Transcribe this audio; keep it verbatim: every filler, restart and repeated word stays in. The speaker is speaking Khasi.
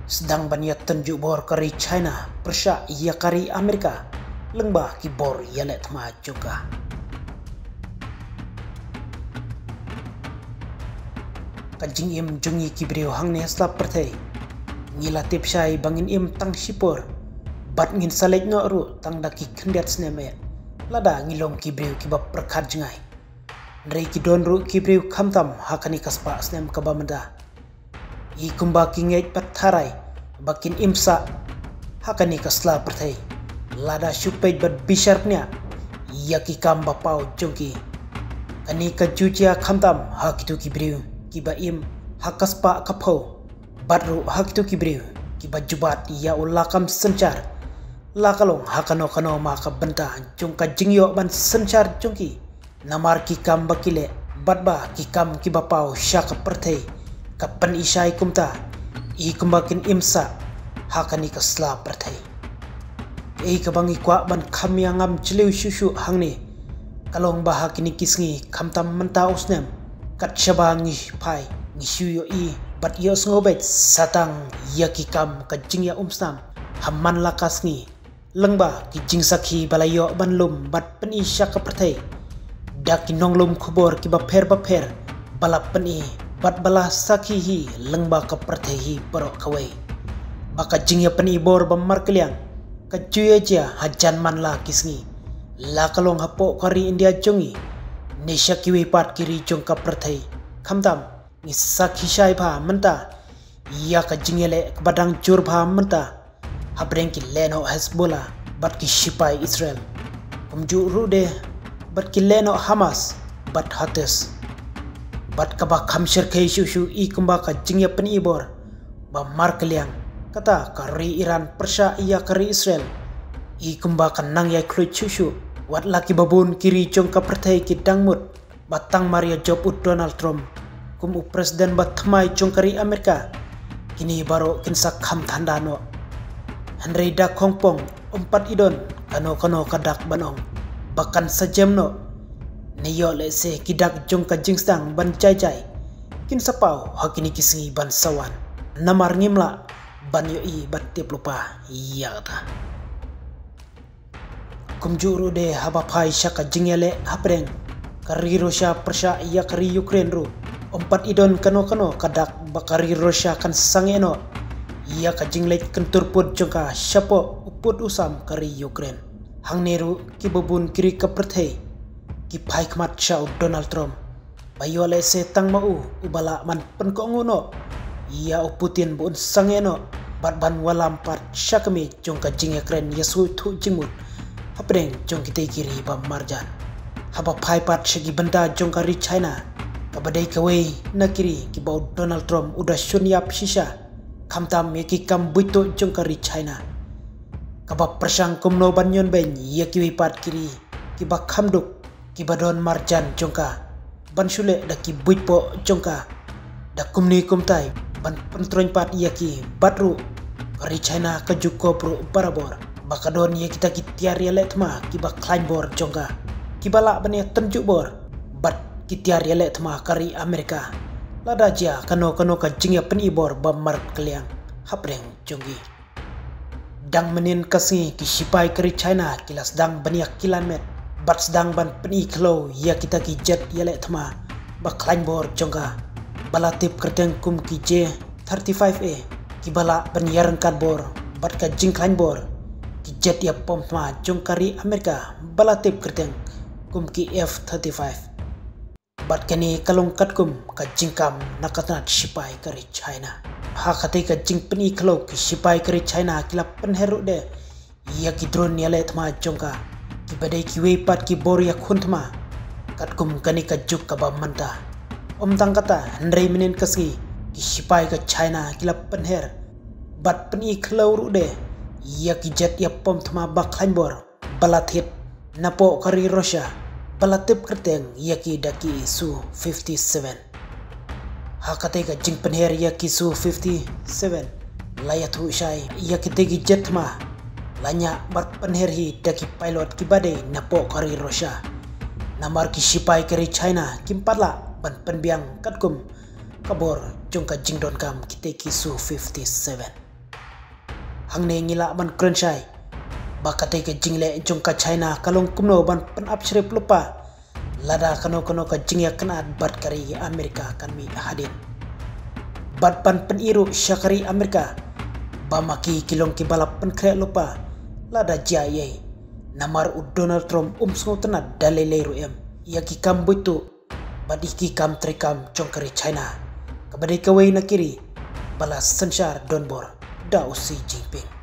Sdang ban ïa tynjuh bor ka ri China pyrshah ïa ka ri Amerika lyngba ki bor ïaleh thma jong ka. Ka jingim jong ngi ki briew hangne ha sla pyrthei, ngi la tip shai ba ngin im tang shipor, bad ngin sa leit noh ruh tang da ki khyndiat snem eh, lada ngi long ki briew kiba pyrkhat jngai. Hynrei ki don ruh ki briew khamtam ha kane ka spah snem kaba mynta, i kumba ki ngeit bad tharai ba kin im sah ha kane ka sla pyrthei lada shu peit bad bishar bniah ïa ki kam ba paw jong ki. Kane ka ju jia khamtam ha kito ki briew kiba im ha ka spah ka phew, bad ruh ha kito ki briew kiba jubab ïa u lakam synshar, la ka long ha kano kano ma ka bynta jong ka jingïoh ban synshar jong ki. Namar ki kam ba ki leh, bad ba ki kam kiba paw sha ka pyrthei, ka pyni shai kumta, i kumba kin im sah ha kane ka sla pyrthei. Ei, kaba ngi kwah ban kham ïa ngam jylliew shuh shuh hangne ka long ba ha kine ki sngi, khamtam mynta u snem, kat shaba ngi phai, ngi shu ïohi bad ïohsngew beit sa tang ïa ki kam ka jingïaumsnam ha man la ka sngi, lyngba ki jingsakhi ba la ïoh ban lum bad pyni sha ka pyrthei da ki nonglum khubor kiba pher bapher, ba la pyni bad ba la sakhi hi lyngba ka pyrthei hi baroh kawei, ba ka jingïapyni bor ba markylliang ka ju ïa jia hajan man la ki sngi, la ka long hapoh ka ri India jong ngi ne sha kiwei pat ki ri jong ka pyrthei. Khamtam ngi sakhi shai bha mynta ïa ka jingïaleh kaba dang jur bha mynta hapdeng ki lehnoh Hezbollah bad ki shipai Israel, kumjuh ruh de bad ki lehnoh Hamas bad Houthis. Bad kaba kham shyrkhei shuh shuh, i kumba ka jingïapyni bor ba markylliang kata ka ri Iran pyrshah ïa ka ri Israel, i kumba ka nang ïai khluit shuh shuh, wat la kiba bun ki ri jong ka pyrthei ki dang mut ba tang mar ïa jop u Donald Trump kum u president ba thymmai jong ka ri Amerika, kine baroh kin sa kham thanda noh. Hynrei da khongpong, ym pat i don kano kano ka dak ban ong ba kan sa jem noh, ne ïoh lehse ki dak jong ka jingsdang ban jai jai kin sa paw ha kine ki sngi ban sa wan. Namar ngim lah ban ïohi bad tip lypa ïa kata. Kumjuh ruh de haba phai sha ka jingïaleh hapdeng ka ri Russia pyrshah ïa ka ri Ukraine ruh, ym pat i don kano kano ka dak ba ka ri Russia kan sangeh noh ïa ka jingleit kyntur pud jong ka shapoh u pud u sam ka ri Ukraine. Hangne ruh kiba bun ki ri ka pyrthei ki phai khmat sha u Donald Trump, ba ïoh lehse tang ma u uba lah ban pynkohnguh noh ïa u Putin ba un sangeh noh bad ban wallam pat sha ka miej jong ka jingïakren ïasuithuh jingmut hapdeng jong kitei ki ri ba marjan. Haba phai pat sha ki bynta jong ka ri China, kaba dei kawei na ki ri kiba u Donald Trump u da shun ïap shisha, khamtam ïa ki kam buit tuh jong ka ri China, kaba pyrshang kumno ban ñion beiñ ïa kiwei pat ki ri kiba kham duk, kiba don marjan jong ka, ban shu leh da ki buitpoh jong ka da kumne kumtai ban pyntroiñ pat ïa ki. Bad ruh ka ri China ka ju kop ruh barabor ba ka don ïa kita ki tiar ïaleh thma kiba khlaiñ bor jong ka, kiba lah ban ïa tynjuh bor bad ki tiar ïaleh thma ka ri Amerika, lada jia kano kano ka jingïapyni bor ba markylliang hapdeng jong ki. Dang mynnin ka sngi ki shipai ka ri China ki la sdang ban ïa kilan met bad sdang ban pyni khlaw ïa kita ki jet ïaleh thma ba khlaiñ bor jong ka, ba la tip kyrteng kum ki J thirty-five A, kiba lah ban ïaryngkat bor bad ka jingkhlaiñ bor ki jet ïapom thma jong ka ri Amerika ba la tip kyrteng kum ki F thirty-five. Bad kane ka long katkum ka jingkam na ka tnat shipai ka ri China. Ha katei ka jingpyni khlaw ki shipai ka ri China ki la pynher ruh de ïa ki drone ïaleh thma jong ka, kiba dei kiwei pat ki bor ïakhun thma katkum kane ka juk kaba mynta. Ym tang kata, hynrei mynnin ka sngi ki shipai ka China ki la pynher bad pyni khlaw ruh de ïa ki jet ïapom thma ba khlaiñ bor ba la thied napoh ka ri Russia ba la tip kyrteng ïa ki da ki Su fifty-seven. Ha katei ka jingpynher ïa ki Su fifty-seven, la ïathuh shai ïa kitei ki jet thma la ñiah bad pynher hi da ki pilot kiba dei napoh ka ri Russia. Namar ki shipai ka ri China kim pat lah ban pynbiang katkum ka bor jong ka jingdonkam kitei ki Su fifty-seven. Hangne ngi lah ban kren shai ba katei ka jingleh jong ka China ka long kumno ban pynap shrip lypa lada kano kano ka jingïakynad bad ka ri Amerika kan mih hadien. Bad ban pynïaruh sha ka ri Amerika ba ma ki ki long ki ba la pynkhreh lypa lada jia ei. Namar u Donald Trump um sngewtynnad da lei lei ruh em ïa ki kam buit tuh bad ïa ki kam treikam jong ka ri China, kaba dei kawei na ki ri ba la synshar donbor da u Xi Jinping.